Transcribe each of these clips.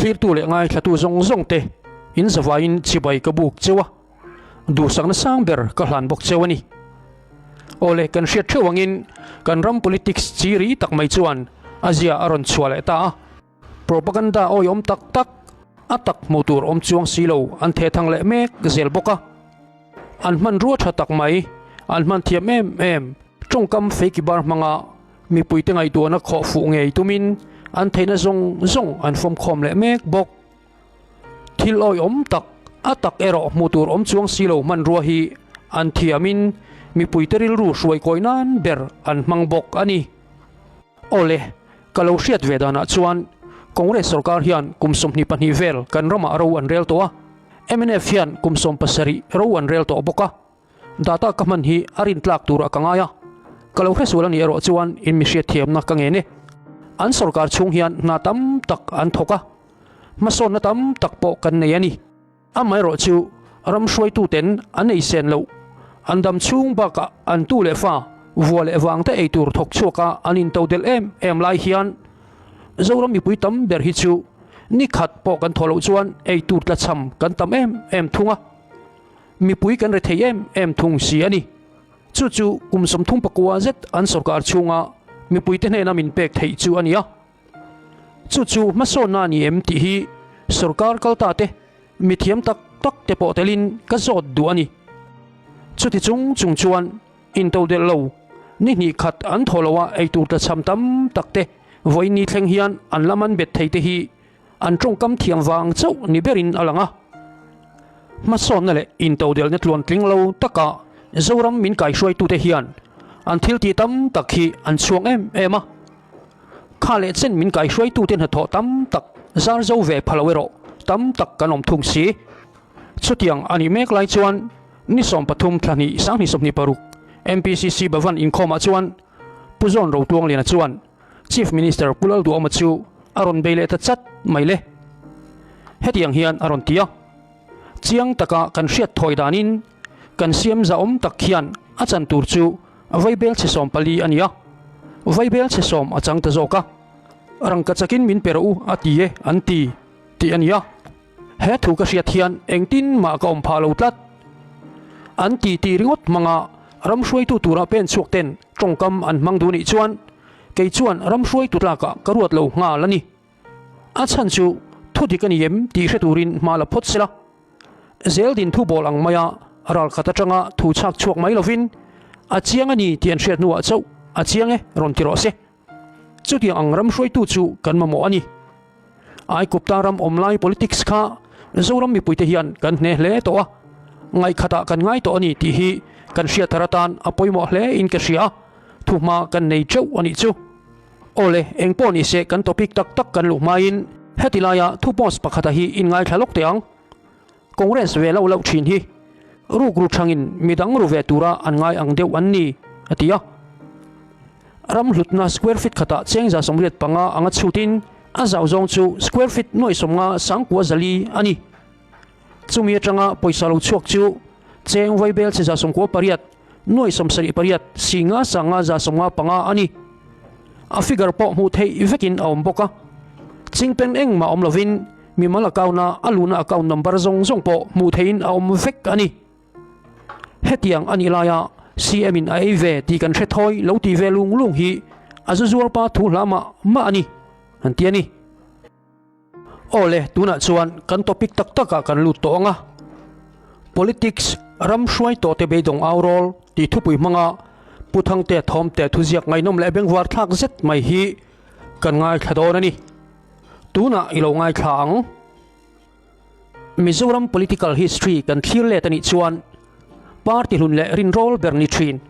Thlirtu leh ngaithlatu zawng zawng te in zavaiin chibai ka buk cheu a, duhsakna sang ber ka hlan bawk cheu a ni. Awle, kan hriat theuh angin kan ram politics chi ri tak mai chuan a zia a rawn chhuah leh ta a. Propaganda awiawm tak tak, a tak hmuh tur awm chuang si lo an thehthang leh mek zel bawk a. An hmanrua tha tak mai, an hman thiam em em, tawngkam feikibar hmanga mipuite ngaihtuahna khawh fuh ngei tumin an theihna zawng zawng an fawmkhawm leh mek bawk. Thil awiawm tak, a tak erawh hmuh tur awm chuang si lo hmanrua hi an thiamin mipuite rilru hruai kawi nan ber an hmang bawk a ni. Awle, ka lo hriat ve danah chuan Congress sorkar hian kum 22 vel kan ramah ro an rel tawh a, mnf hian kum 17 ro an rel tawh bawk a. Data ka hman hi a rintlak turah ka ngai a, ka lo hresual a nih erawh chuan in mi hriatthiamna ka ngen e. An sorkar chhung hian hna tam tak an thawk a, hmasawnna tam tak pawh kan nei a ni. Amaherawh chu ram hruaituten an ei sen loh, an dam chhung bakah an tu leh fa, vua leh vangte ei tur thawk chhuaka an intodelh em em lai hian Zoram mipui tam ber hi chu ni khat pawh kan thawh loh chuan ei tur tlachham kan tam em em thung a. Mipui kan rethei em em thung si a ni. Chu chu kum 39 zet an sorkar chhunga mipuite hnena min pek theih chu a ni a. Chu chu hmasawnna a ni em tih hi sorkar kalta te mithiam tak tak te pawh telin ka zawt duh a ni. Chuti chung chung chuan intodelh lo ni hnih khat an thaw lo a eitur tlachham tam tak te vawiin ni thleng hian an lam an bet thei te hi An tawngkam thiam vang chauh ni berin a lang a. Hmasawnna leh intodelhna tluantling lo taka Zoram min kaihruaitute hian an thil tih tam tak hi an chhuang em em a. Kha leh chen min kaihruaitute hnathawh tam tak zar zo ve pha lo erawh tam tak kan awm thung si. Chutiang a nih mek lai chuan ni 13 thla hnih 2026 MPCC Bhavan inkhawmah chuan Pu Zawn Rotuangliana chuan Chief Minister Pu Lalduhawma chu a rawn bei leh ta chat mai le. Hetiang hian a rawn ti a, Chiang taka kan hriat thawi danin kan siam zahawm tak hian a chan tur chu vaibel chhe 14 a ni a, vaibel chhe sawm a chang ta zawk a, rangka chakin min pe rawh u a ti e an ti tih a ni a. He thu ka hriat hian engtin mah ka awm phah lo tlat. An ti ti ringawt hmanga ram hruaitu tura pen chhuak ten tawngkam an hmang duh nih chuan kei chuan ram hruaitu tlakah ka ruat lo nghal a ni. A chhan chu thu dik a ni em tih hre turin hma la phawt sela. Zeldin thu bawl ang maia ral khat atanga thu chhak chhuak mai lovin a chiang a ni tih an hriat hnuah chauh a chiang e rawn ti rawh se. Chutiang ang ram hruaitu chu kan mamawh a ni. Aikupta ram awm lai politics kha Zoram mipuite hian kan hne hle tawh a, ngaihkhatah kan ngai tawh a ni tih hi kan hriat thar atan a pawimawh hle in ka hria a, thuhma kan nei teuh a nih chu. Awle, eng pawh ni se kan topic tak tak kan luh hmain heti laia thu post pakhata hi in ngaithla lawk teh ang. Congress ve loh loh thin hi rukru thangin midang ru ve tura an ngai ang deuh an ni, a ti a. Ram hlutna square feet khatah cheng 85 anga chhutin a zau zawng chu square feet 50 94 a ni. Chumi atanga pawisa lo chhuak chu cheng vaibel che 98 78 singa sanga 75 a ni. A figure pawh hmuh theih vekin a awm bawk a. Chingpen engmah awm lovin mimal account-a a luhna account number zawng zawng pawh hmuh theihin a awm vek a ni. Hetiang a nih laia CM in a ei ve tih kan hre thawi lo tih ve lung lung hi a zu zuar pa thu hla mah mah a ni, an ti a ni. Aw le, tunah chuan kan topic tak takah kan lut tawh ang a. Politics, ram hruai tawh te beidawng au rawl tih thupui hmanga Pu Thangtea Thawmte thuziak ngaihnawm leh bengvar thlak zet mai hi kan ngaithla dawn a ni. Tunah i lo ngaithla ang. Mizoram political history kan thlir let a nih chuan party hlun leh rinrawl ber ni thin,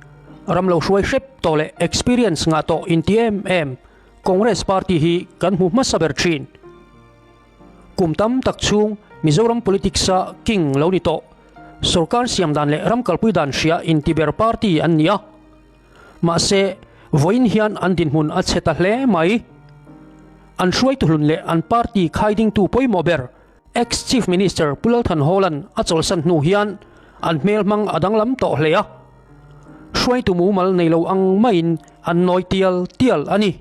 ram lo hruai hrep tawh leh experience ngah tawh inti em em Congress party hi kan hmu hmasa ber thin. Kum tam tak chhung Mizoram politics-a king lo ni tawh, sorkar siam dan leh ram kalpui dan hria inti ber party an ni a. Mahse, vawiin hian an dinhmun a chhe ta hle mai. An hruaitu hlun leh an party khaidingtu pawimawh ber ex-Chief Minister Pu Lalthan Hawla'n a chawlhsan hnu hian an hmel hmang a danglam tawh hle a. Hruaitu mumal nei lo ang maiin an nawi tial tial a ni.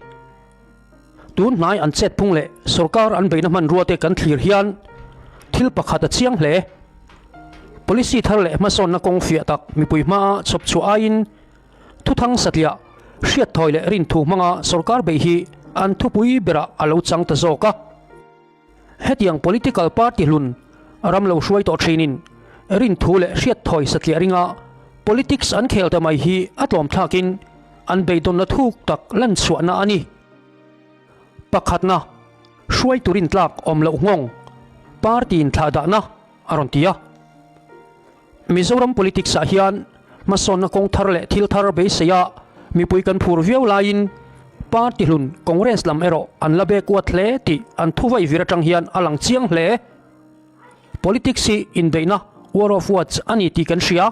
Tun hnai an chet phung leh sorkar an beihna hmanrua te kan thlir hian thil pakhat a chiang hle. Policy thar leh hmasawnna kawng fiah tak mipui hmaa chhawp chhuah aiin thuthang satliah, hriatthawi leh rinthu hmanga sorkar beih hi an thupui berah a lo chang ta zawk a. Hetiang political party hlun ram lo hruai tawh thinin rinthu leh hriatthawi satliah ringa politics an khel ta mai hi a tlawm thlakin an beidawnna thuk tak lan chhuahna a ni. Pakhatna, hruaitu rintlak awm loh nghawng party inthlahdahna a rawn ti a. Mizoram politics ah hian hmasawnna kawng thar leh thil thar beiseia mipui kan phur viau laiin party hlun Congress lam erawh an la backward hle tih an thuvai vir atang hian a lang chiang hle. Politics hi inbeihna, war of words, a ni tih kan hria.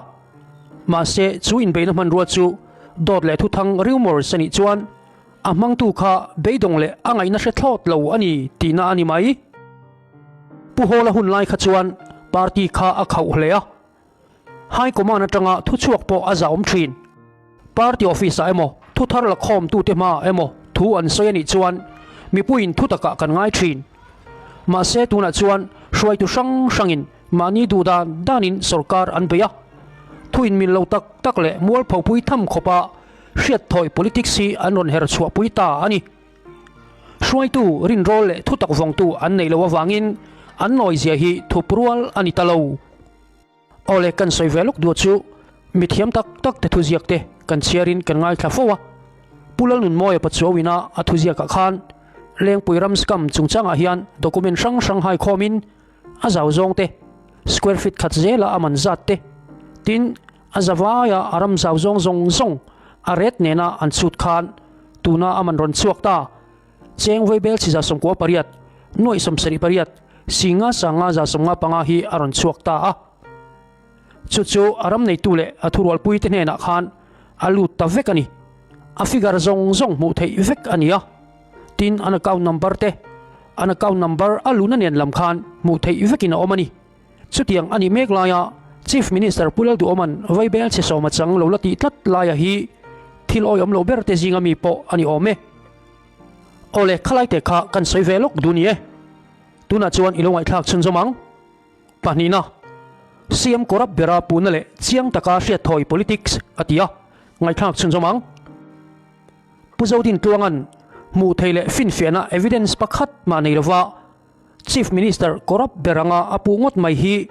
Mahse chu inbeihna hmanrua chu dawt leh thuthang, rumours, a nih chuan a hmangtu kha beidawng leh a ngaihna hre thlawt lo a ni tihna a ni mai. Pu Hawla hun lai kha chuan party kha a khauh hle a, High Command atanga thuchhuak pawh a zahawm thin. Party office ah emaw, thu thar la khawmtute hmaah emaw thu an sawi a nih chuan mipuiin thu takah kan ngai thin. Mahse tunah chuan hruaitu hrang hrangin mahni duh dan danin sorkar an bei a, thu inmil lo tak tak leh mualphopui tham khawpa hriatthawi politics hi an rawn her chhuahpui ta a ni. Hruaitu, rinrawl leh thutak vawngtu an neih loh avangin an nawizia hi thup rual a ni ta lo. Awle kan sawi ve lawk duh chu mithiam tak tak te thuziak te kan chhiarin kan ngaithla fo a. Pu Lalnunmawia Pachuauina a thuziakah khan Lengpui ram scam chungchangah hian document hrang hrang haikhawmin a zau zawng te, square feet khat zela a man zat te, tin A zavaia a ram zau zawng zawng zawng a ret nena an chhut khan tuna a man rawn chhuak ta. Cheng Vaibel chhi 98, 78, Singa sanga 95 hi a rawn chhuak ta a. Chu chu a ram neitu leh a thurualpuite hnenah khan a lut ta vek a ni. A figure zawng zawng hmuh theih vek a ni a. Tin, an account number te, an account number a luhna nen lam khan hmuh theih vekin a awm a ni. Chutiang a nih mek laia Chief Minister Pu Lalduhawma'n Vaibel chhe sawma chang lo la tih tlat laia hi thil awihawm loh ber te zinga mi pawh a ni awm e. Awle, khalai te kha kan sawi ve lawk duh ni e. Tunah chuan i lo ngaihthlak chhunzawm ang. Pahnihna, CM corrupt bera puhna leh chiang taka hriatthawi politics a ti a, ngaihthlak chhunzawm ang. Pu Zodin Tluanga'n hmuh theih leh finfiahna evidence pakhat mah nei lova, Chief Minister corrupt ber anga a puh ngawt mai hi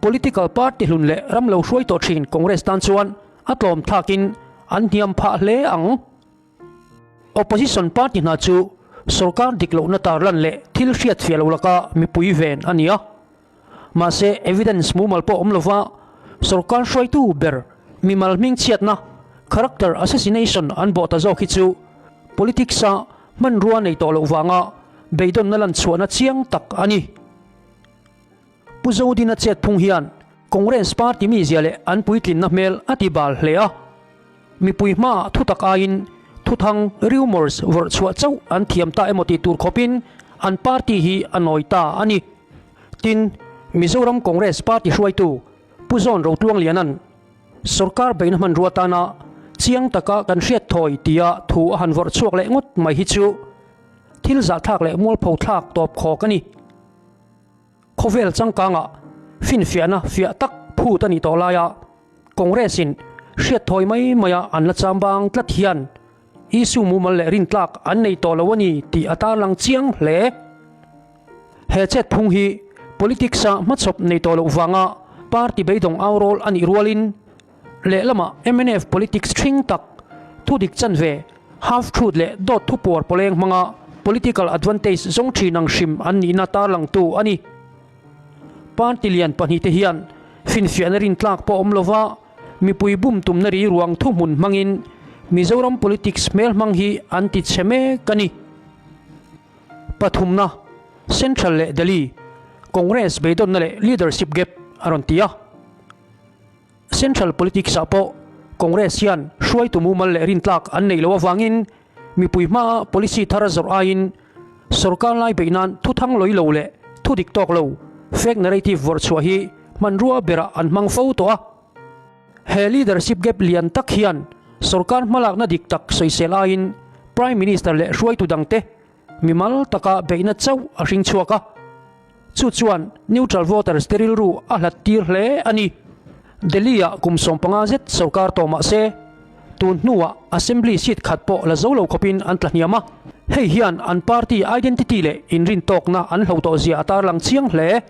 political party hlun leh ram lo hruai tawh thin Congress tan chuan a tlawm thlakin an hniam phah hle ang. Opposition party hna chu sorkar dik lohna tarlan leh thil hriat fiah lo laka mipui ven a ni a. Mahse evidence mumal pawh awm lova sorkar hruaitu ber mimal hmingchhiatna, character assassination, an bawh ta zawk hi chu politics-a hmanrua nei tawh loh vanga beidawnna lan chhuahna chiang tak a ni. Pu Zodina chet phung hian Congress party mizia leh an puitlinna hmel a ti bal hle a. Mipui hmaah thutak aiin thuthang, rumours, vawrh chhuah chauh an thiam ta emaw tih tur khawpin an party hi a nawi ta a ni. Tin, Mizoram Congress party hruaitu Pu Zawn Rotluangliana'n Sorkar beihna hmanrua tana chiang taka kan hriat thawi tia thu a han vawrh chhuak leh ngawt mai hi chu thil zahthlak leh mualpho thlak tawp khawk a ni. Khawvel changkangah finfiahna fiah tak phut a nih tawh laia Congress-in hriat thawi mai maia an la chambang tlat hian issue mumal leh rintlak an nei tawh lo a ni tih a tarlang chiang hle. He chet phung hi politics-a hmachhawp nei tawh loh vanga party beidawng au rawl a nih rualin lehlamah mnf politics ṭhing tak, thudik chanve, half truth leh dawt thupuar pawleng hmanga political advantage zawng ṭhin ang hrim an nihna tarlangtu a ni. Party lian pahnihte hian finfiahna rintlak pawh awm lova mipui bum tumna ri ruang thuhmun hmangin Mizoram politics hmelhmang hi an ti chhe mek a ni. Pathumna, Central leh Delhi Congress beidawnna leh leadership gap a rawn ti a. Central politics ah pawh Congress hian hruaitu mumal leh rintlak an neih loh avangin mipui hmaa policy thar zawrh aiin sorkar lai beih nan thuthang lawi lo leh thudik tawk lo, fake narrative, vawrh chhuah hi hmanrua berah an hmang fo tawh a. He leadership gap lian tak hian sorkar hmalakna dik tak sawisel aiin Prime Minister leh hruaitu dangte mimal taka beihna chauh a hring chhuak a. Chu chuan neutral voters te rilru a hlat tir hle a ni. Delhi-ah kum 15 zet sorkar tawh mah se, tun hnuah Assembly seat khat pawh la zo lo khawpin an tla hniam a. Hei hian an party identity leh inrintawkna an hlo tawh zia a tarlang chiang hle.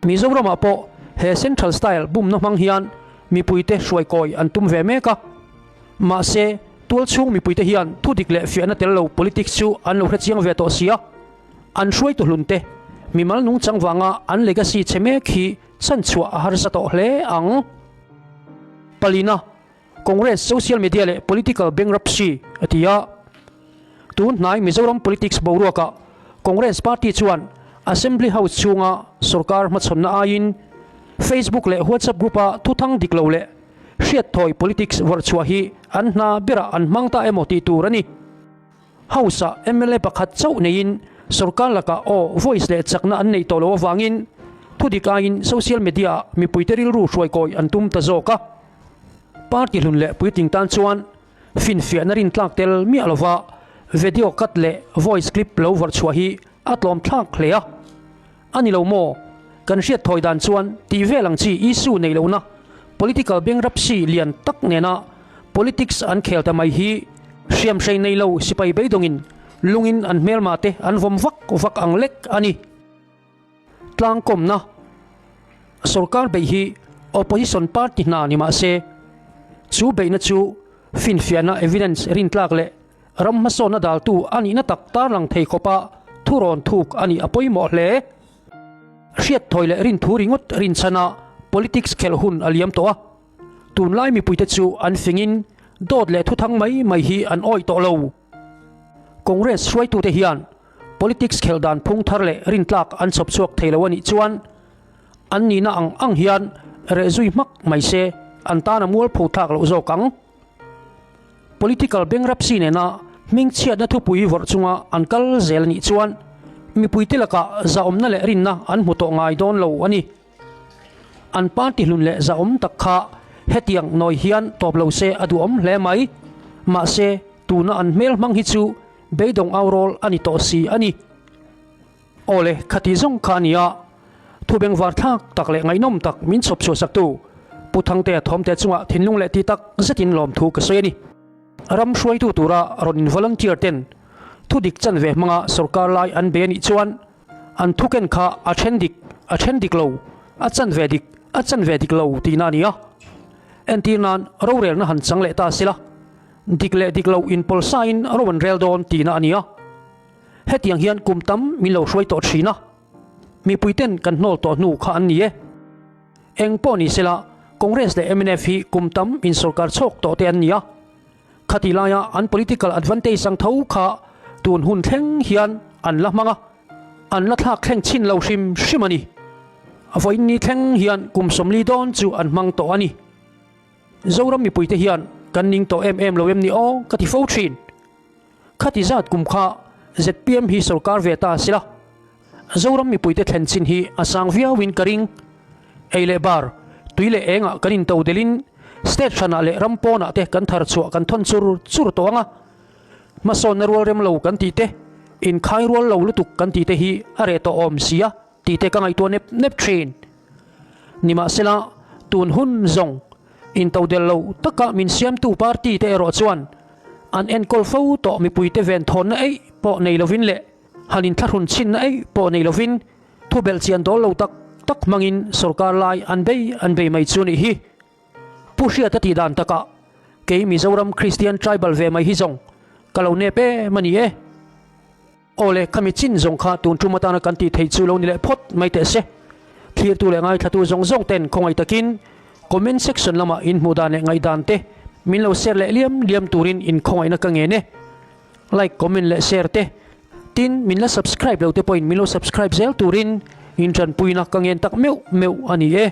Mizoramah pawh he Central Style bumna hmang hian mipuite hruaikawi an tum ve mek a. Mahse, tualchhung mipuite hian thudik leh fiahna tel lo politics chu an lo hrechiang ve tawh si a. An hruaitu hlunte mimal nungchang vanga an legacy chhe mek hi chhanchhuah a harsa tawh hle ang. Palina, Congress social media leh political bankruptcy a ti a. Tun hnai Mizoram politics boruakah Congress party chuan Assembly House chhunga sorkar hmachhawnna aiin Facebook leh WhatsApp group-a thuthang dik lo leh hriatthawi politics vawrhchhuah hi an hna berah an hmang ta emaw tih tur a ni. House-ah mla pakhat chauh neiin sorkar lakah aw, voice leh chakna an neih tawh loh avangin thudik aiin social media-ah mipuite rilru hruaikawi an tum ta zawk a. Party hlun leh puitling tan chuan finfiahna rintlak tel miah lova video cut leh voice clip lo vawrhchhuah hi a tlawm thlak hle a. A ni lo maw? Kan hriat thawi dan chuan tih vel ang chi issue neih lohna political bankruptcy lian tak nena politics an khel ta mai hi hriamhrei nei lo sipai beidawngin lungin an hmelma te an vawm vak vak ang lek a ni. Tlangkawmna Sorkar beih hi opposition party hna ni mah se chu beihna chu finfiahna evidence rintlak leh Ram hmasawnna daltu a nihna tak tarlang thei khawpa thurawn thuk a nih a pawimawh hle. Hriatthawi leh rinthu ringawt rinchhana politics khelh hun a liam tawh a. Tunlai mipuite chu an fingin dawt leh thuthang mai mai hi an awih tawh lo. Congress hruaitute hian politics khelh dan phung thar leh rintlak an chhawp chhuak thei lo a nih chuan an nihna ang ang hian reh zui hmak mai se an tan a mualpho thlak loh zawk ang. Political bankruptcy nena hmingchhiatna thupui vawrh chunga an kal zel a nih chuan mipuite lakah zahawmna leh rinna an hmu tawh ngai dawn lo a ni. An party hlun leh zahawm tak kha hetiang nawi hian tawp lo se a duhawm hle mai. Mahse, tuna an hmel hmang hi chu beidawng au rawl a ni tawh si a ni. Awle, khati zawng kha a ni a, thu bengvar thlak tak leh ngaihnawm tak min chhawp chhuah saktu Pu Thangtea Thawmte chungah thinlung leh ti tak zetin lawmthu ka sawi a ni. Ram hruaitu tura rawn in volunteer ten thu dik chan ve hmanga sorkar lai an be a nih chuan an thu ken kha a then dik, a then dik lo, a chan ve dik, a chan ve dik lo tihna a ni a. Entir nan rorelna han chang leh ta sela, dik leh dik lo inpawlsain ro an rel dawn tihna a ni a. Hetiang hian kum tam min lo hruai tawh thin a, mipuiten kan hnawl tawh hnu kha an ni e. Eng pawh ni sela, Congress leh mnf hi kum tam insorkar chhawk tawh te an ni a. Khatih laia an political advantage ang tho kha tun hun thleng hian an la hmang a, an la thlak thleng chhin lo hrim hrim a ni. Vawiinni thleng hian kum 40 dawn chu an hmang tawh a ni. Zoram mipuite hian kan ning tawh em em lo em ni aw ka ti fo thin. Khati zat kum kha zpm hi sorkar ve ta sila, Zoram mipuite thlen chin hi a sang viauin ka ring. Ei leh bar, tui leh engah kan into delin state hranah leh ram pawnah te kan thar chhuah kan thawn chur chur tawh ang a. Hmasawnna rual rem lo kan tih te, inkhai rual lo lutuk kan tih te hi a reh tawh awm si a tih te ka ngaihtuah nep nep thin. Nimahsela, tun hun zawng intodel lo taka min siamtu party te erawh chuan an enkawl fo tawh mipuite venthawnna eih pawh nei lovin leh han inthlahrun chhinna eih pawh nei lovin thu belhchian dawl lo tak tak hmangin sorkar lai an bei an bei mai chu nih hi. Pu Hriata tih dan takah kei Mizoram Kristian Tribal ve mai hi zawng ka lo nep em a ni e. Aw le, khami chin zawng kha tun tum atana kan tih theih chu lo ni leh phawt mai teh se. Thlirtu leh ngaithlatu zawng zawng ten khawngaih takin comment section lamah in hmuh dan leh ngaihdan te min lo share leh liam liam turin in khawngaihna ka ngen e. Like, comment leh share te. Tin, min la subscribe lo te pawhin min lo subscribe zel turin in tanpuina ka ngen tak meuh meuh a ni e.